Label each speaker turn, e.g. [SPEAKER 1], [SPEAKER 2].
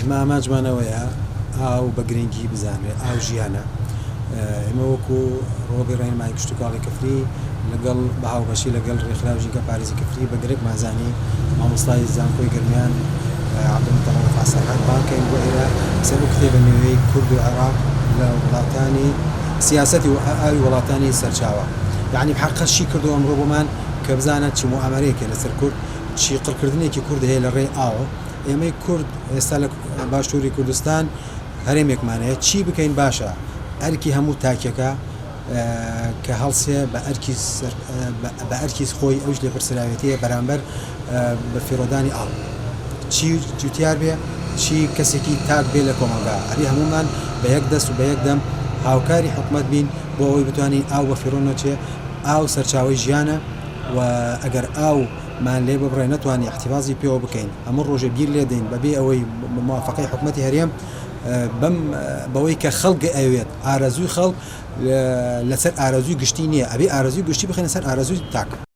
[SPEAKER 1] ئێمە ئامانجمان ئەوەیە ئاو بە گرنگی بزانرێت، ئاو ژیانە. ئێمە وەکو ڕۆڵی ڕێنمایی کشتوکاڵی کفری لەگەڵ بە هاوبەشی لەگەڵ ڕێکخراوی ژینگە پارێزی کفری بە گرنگمان زانی مامۆستای زانکۆی گەرمیان عەبدولموتەڵەب ڕەفعەت سەرحەد بانگ کەین بۆ ئێرە لەسەر ئەو کتێبە نوێیەی کورد و عێراق لە وڵاتانی سیاسەتی ئاوی وڵاتانی سەرچاوە یەعنی حەقیقەت شی کردو ئەمڕۆ بۆمان کە بزانە چ موئامەرەیەک هەیە لەسەر کورد چی قڕکردنێکی کورد هەیە لە ڕێی ئاوە ئێمەی کورد ئێستا لە باشووری کوردستان هەرێمێکمان هەیە چی بکەین باشە ئەرکی هەموو تاکێکە کە هەڵسێ بە ئەرکی بە ئەرکی خۆی ئەوش لێپرسراوێتیە بەرامبەر بە فیڕۆدانی ئاو چی جوتیار بێ چی کەسێکی تاک بێ لە کۆمەڵگا ئەبێ هەموومان بە یەک دەست و بە یەک دەم هاوکاری حکومەت بین بۆ ئەوەی بتوانین ئاو بە فیڕۆ نەچێ ئاو سەرچاوەی ژیانە و ئەگەر ئاو مان لێ ببڕێ نەتوانین ئیحتیفازی پێوە بکەین هەموو ڕۆژێ بیر لێ دەین بەبێ ئەوەی موافەقەی حکومەتی هەرێم بەم بەوەی کە خەڵک ئەوێت ئارەزووی خەڵک لەسەر ئارەزووی گشتی نییە ئەبێ ئارەزووی گشتی بخەینە سەر ئارەزووی تاک.